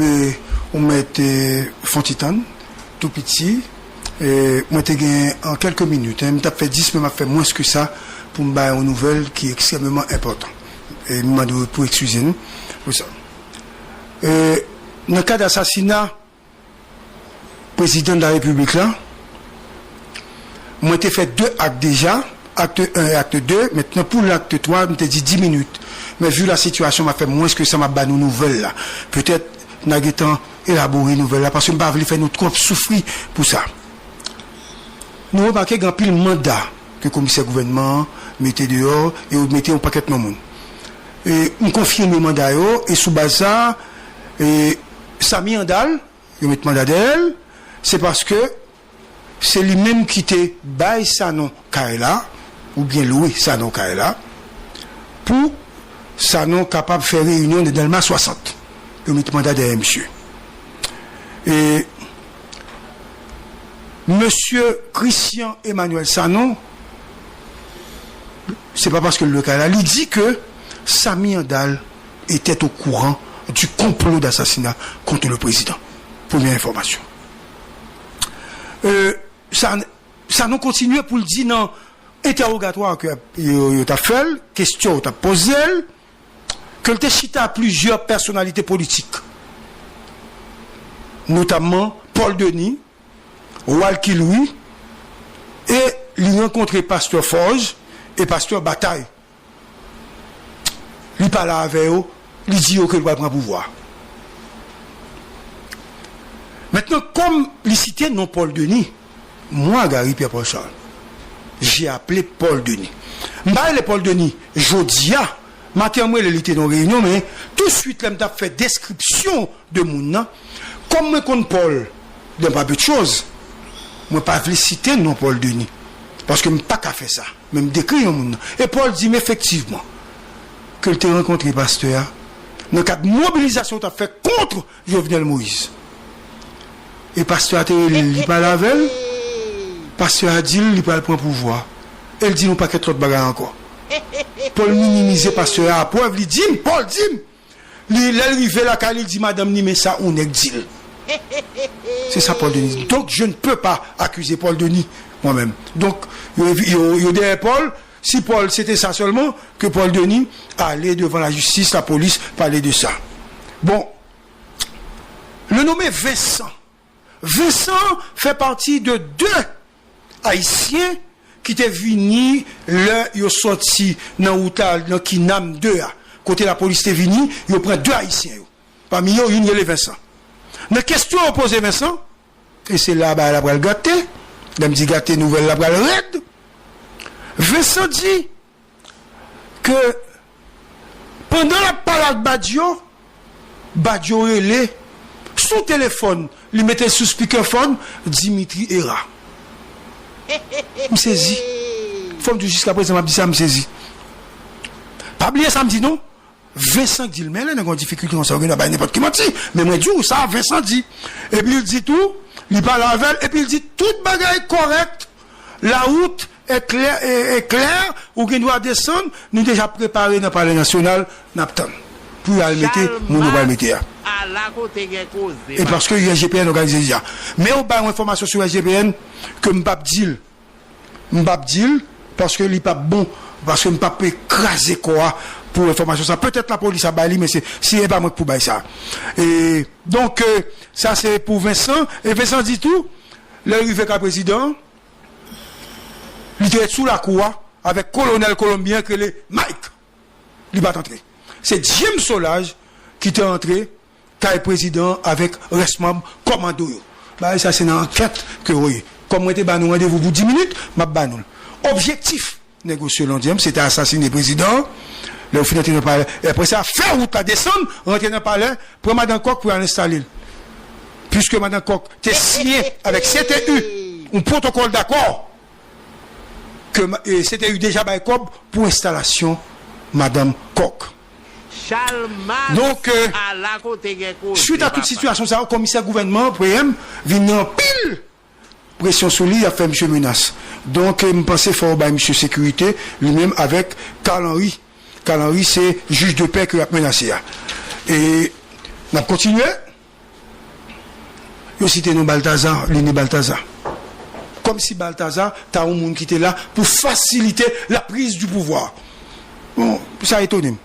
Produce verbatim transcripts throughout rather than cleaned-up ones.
E, ou mèt, e, fè yon ti tann, tou piti. E, mwen te gen, an kèlke minit, en, m t ap fè dis, men m ap fè mwens ke sa pou m bay yon nouvèl ki ekstrèmeman enpòtan. E m mande w pou eskize nou pou sa. E, nan kad asasina prezidan de la repiblik la, mwen te fè de ak deja, akte en e akte de. Mentnan, pou lakte twa, m te di dis minit. Men vi la sitiyasyon, m ap fè mwens ke sa, m ap ba nou nouvèl la. Petèt, n a gentan elabore nouvèl la, paske m pa vle fè nou twòp soufri pou sa. Nou remake gen anpil manda ke komisè gouvènman an mete deyò, e yo mete yon pakèt non moun. E m konfime manda yo, e sou baz sa, e Samy Andal, yo met manda dèyè l, se paske se li menm ki te bay Sanon kay la, oubyen lwe Sanon kay la, pou Sanon kapab fè reyinyon nan Dèlma swasant. Yo met manda dèyè misye. E mesye Christian Emmanuel Sanon, se pa paske l lwe kay la, li di ke Samy Andal était au courant du complot d'assassinat contre le président. Premye enfòmasyon. E, sa, Sanon kontinye pou l di nan entèwogatwa ke yo, yo t ap fè l, kesyon yo t ap poze l, ke l te chita ak plizyè pèsonalite politik, notamman Paul Denis, Walky Louis, e li rankontre pastè Forge e pastè Bataille. Li pale avè yo, li di yo ke l pral pran pouvwa. Mentnan, kòm li site non Paul Denis, moi, Gary Pierre-Paul Charles, j'ai appelé Paul Denis. M pa rele Paul Denis jodi a, maten an m rele li te nan reyinyon, men touswit lè m t ap fè deskripsyon de moun nan, kòm mwen konn Paul de pa bèt choz, mwen pa vle site non Paul Denis, paske m pa ka fè sa. Men m dekri yon moun nan. E Paul di m efektivman ke l te rankontre pastè a nan kad mobilizasyon yo t ap fè kont Jovenel Moïse. E pastè a te rele l, li pale avè l. Pastè a di l li pral pran pouvwa. E l di l yon pakèt lòt bagay ankò. Paul minimize pastè a, prèv li di m, Paul di m, li, lè l rive lakay li, li di madanm li, men sa yon nèg di l. Se sa Paul Denis di. Donc, je ne peux pas accuser Paul Denis, moi-même. Donk, yo, yo, yo dèyè Paul. Si Paul, se te sa sèlman, ke Paul Denis ale devan lajistis, lapolis, pale de sa. Bon, le nommé Vincent. Vincent fè pati de de Ayisyen ki te vini lè yo sòti nan wout la, nan Kinam de a. Kote lapolis te vini, yo pran de Ayisyen yo. Pami yo, youn rele Vincent. Nan kesyon yo poze Vincent, e se la bagay la pral gate, lè m di gate, nouvèl la pral rèd. Vincent di ke pandan l ap pale ak Badio, Badio rele sou telefòn, li mete l sou speakerphone, Dimitri Hérard. M sezi. Fò m di w, jiskaprezan m ap di sa, m sezi. Pa bliye sa m di non. Vincent di l, men lè nèg gen yon difikilte konsa, ou gen dwa bay nenpòt ki manti. Men mwen di w sa Vincent di. Epi l di tou, li pale avè l, epi l di tout bagay kòrèk, la wout est claire, est, est claire, ou gen dwa desann, nou deja prepare nan Palè Nasyonal, n ap tann. Pou y al mete moun yo pral mete a. E paske U S G P N òganize deja. Men ou bay yon enfòmasyon sou U S G P N ke m p ap di l. M p ap di l, paske li p ap bon, paske m p ap kraze kò a pou enfòmasyon sa. Petèt lapolis ap bay li, men se, se pa mwen k pou bay sa. E, donk, e, sa se pou Vincent. E Vincent di tou, lè l rive kay prezidan an, li te ret sou lakou a avèk kolonèl kolonbyen k rele Mike. Li pa t antre. Se James Solages ki te antre kay prezidan an avèk rès manm kòmando yo. Bagay sa se nan ankèt ke yo ye. Kòm mwen te ba nou randevou pou dis minit, m ap ba nou l. Objektif nèg yo selon James, se te asasine prezidan an. Lè yo fin antre nan palè, e apre sa, fè wout la desann, rantre nan palè, pran madan Kòk pou y al enstale l. Piske madan Kòk te siyen avèk C T U yon pwotokòl dakò ke ma- e, C T U deja bay kòb pou enstalasyon madanm Kòk. Donk, e, swit a tout sitiyasyon sa yo, komisè gouvènman, P M, vin gen anpil presyon sou li, y ap fè misye menas. Donk, e, m panse fò yo bay misye sekirite, li menm avèk Carl Henry. Carl Henry se jij de pè ke y ap menase a. E n ap kontinye. Yo site non Baltazar, Lini Baltazar. Kòmsi Baltazar ta yon moun ki te la pou fasilite la prise du pouvoir. Bon, sa etone m.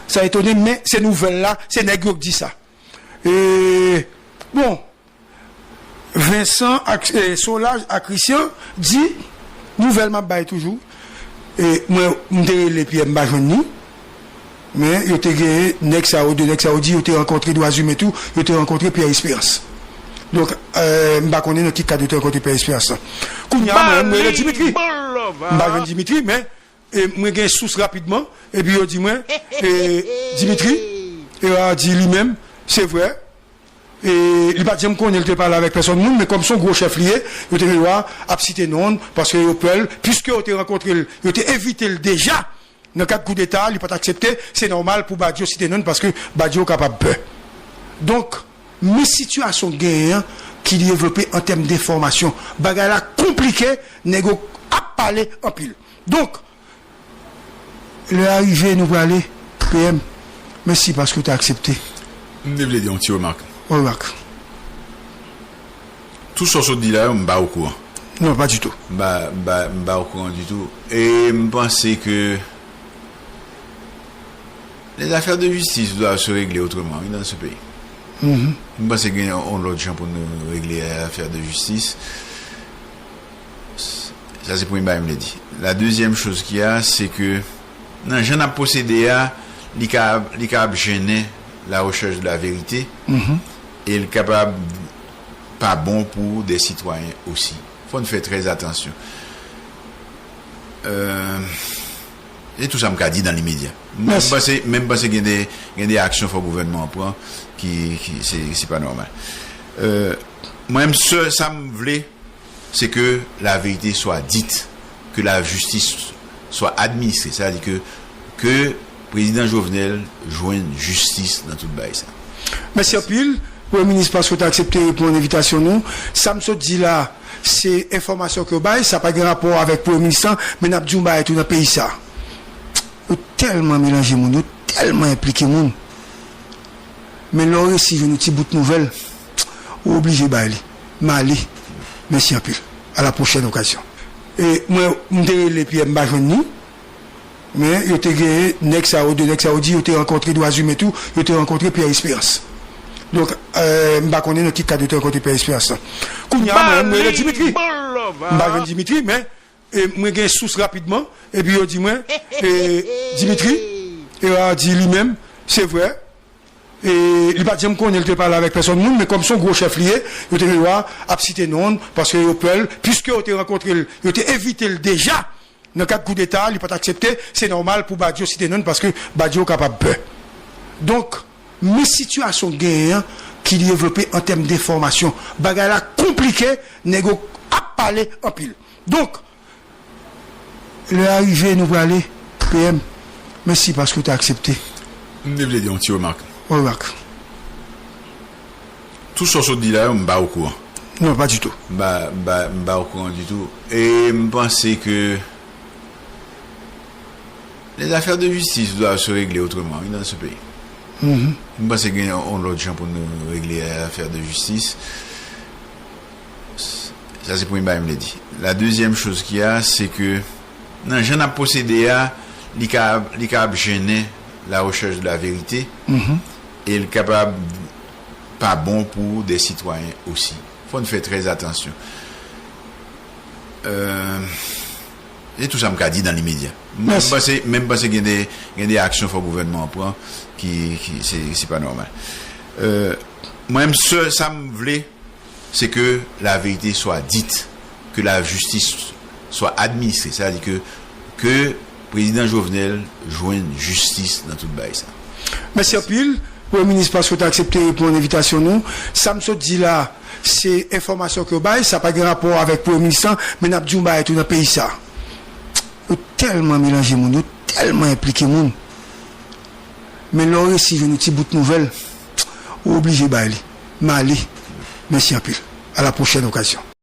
Sa etone m, men se nouvèl la, se nèg yo k di sa. E, bon, Vincent ak, e, Solage ak Christian di, nouvèl m ap bay toujou. E, mwen, m te rele Pierre, m pa jwenn li. Men, yo te gen nèg sa yo, de nèg sa yo di, yo te rankontre dwa imen tou, yo te rankontre Pierre Espérance. Donk, e, m pa konnen nan ki kad yo te rankontre Pierre Espérance lan. Kounye a, mwen, m rele Dimitri. M pa jwenn Dimitri, men, e, mwen gen sous rapidman, epi yo di mwen, e, Dimitri, e, a di li menm, se vre, e, li pa t janm konnen li te pale avèk pèsòn moun, men kòm se yon gwo chèf li ye, yo te gen dwa ap site non l, paske yo pè l, piske yo te rankontre l, yo te envite l deja nan kad koudeta, li pa t aksepte, se nòmal pou Badio site non l, paske Badio kapab pè. Donk, men sitiyasyon k genyen an ki devlope an tèm de enfòmasyon. Bagay la konplike, nèg yo ap pale anpil. Donk, lè a rive, nou prale, P M. Mèsi paske w te aksepte. M te vle di yon ti remak. Remak. Tout sa w sot di la yo, m pa okouran. Non, pa ditou. M pa, m pa, m pa okouran ditou. E m panse ke les affaires de justice doivent se régler autrement, wi, dans ce pays. M panse gen yon lòt jan pou nou regle afè de jistis. Sa se premye bagay m vle di. La dezyèm choz ki a, se ke nan jan n ap pwosede a, li ka, li ka ap jennen la rechèch de la verite, e l kapab pa bon pou de sitwayen osi. Fò n fè trè atansyon. Euh, se tou sa m ka di dans l'immédiat. Men m panse, men m panse gen de, gen de aksyon fò gouvènman an pran ki, ki se, se pa nòmal. Euh, mwen, m sè, sa m vle, se ke la verite swa dit, ke la jistis swa administre. Sa vle di ke, ke prezidan Jovenel jwenn jistis nan tout bagay sa. Mèsi anpil, Premye Minis, paske w te aksepte reponn envitasyon nou. Sa m sot di la, se enfòmasyon ke yo bay, sa pa gen rapò avèk Premye Minis lan, men n ap di yon bagay tou nan peyi sa. Yo tèlman melanje moun, yo tèlman enplike moun. Men lè w resi jwenn yon ti bout nouvèl, ou oblije bay li. M ale. Mèsi anpil. À la prochaine occasion. E mwen, m te rele Pierre, m pa jwenn li. Men yo te gen nèg sa yo, de nèg sa yo di yo te rankontre dwa imen tou, yo te rankontre Pierre Espérance. Donk, euh, m pa konnen nan ki kad yo te rankontre Pierre Espérance lan. Kounye a, mwen, m rele Dimitri. M pa jwenn Dimitri, men, e, mwen gen sous rapidman, epi yo di mwen, e, Dimitri, e, a di li menm, se vre, e, li pa t janm konnen li te pale avèk pèsòn moun, men kòm se yon gwo chèf li ye, yo te gen dwa ap site non l, paske yo pè l, piske yo te rankontre l, yo te envite l deja nan kad koudeta, li pa t aksepte, se nòmal pou Badio site non l, paske Badio kapab pè. Donk, men sitiyasyon k genyen an ki devlope an tèm de enfòmasyon. Bagay la konplike, nèg yo ap pale anpil. Donk, lè a rive, nou prale, P M. Mèsi paske w te aksepte. M te vle di yon ti remak. Remak. Tout sa w sot di la yo, m pa okouran. Non, pa ditou. M pa, m pa, m pa okouran ditou. E m panse ke les affaires de justice doivent se régler autrement, wi, dans ce pays. M panse gen yon lòt jan pou nou regle afè de jistis. Sa se premye bagay m vle di. La dezyèm choz ki a, se ke nan jan n ap pwosede a, li ka, li ka ap jennen la rechèch de la verite, e l kapab pa bon pou de sitwayen osi. Fò n fè trè atansyon. Euh, se tou sa m ka di dans l'immédiat. Men m panse, men m panse gen de, gen de aksyon fò gouvènman an pran ki, ki se, se pa nòmal. Euh, mwen, m sè, sa m vle, se ke la verite swa dit, ke la jistis swa administre. Sa vle di ke, ke prezidan Jovenel jwenn jistis nan tout bagay sa. Mèsi anpil, Premye Minis, paske w te aksepte reponn envitasyon nou. Sa m sot di la, se enfòmasyon ke yo bay, sa pa gen rapò avèk Premye Minis lan, men n ap di yon bagay tou nan peyi sa. Yo tèlman melanje moun, yo tèlman enplike moun. Men lè w resi jwenn yon ti bout nouvèl, ou oblije bay li. M ale. Mèsi anpil. À la prochaine occasion.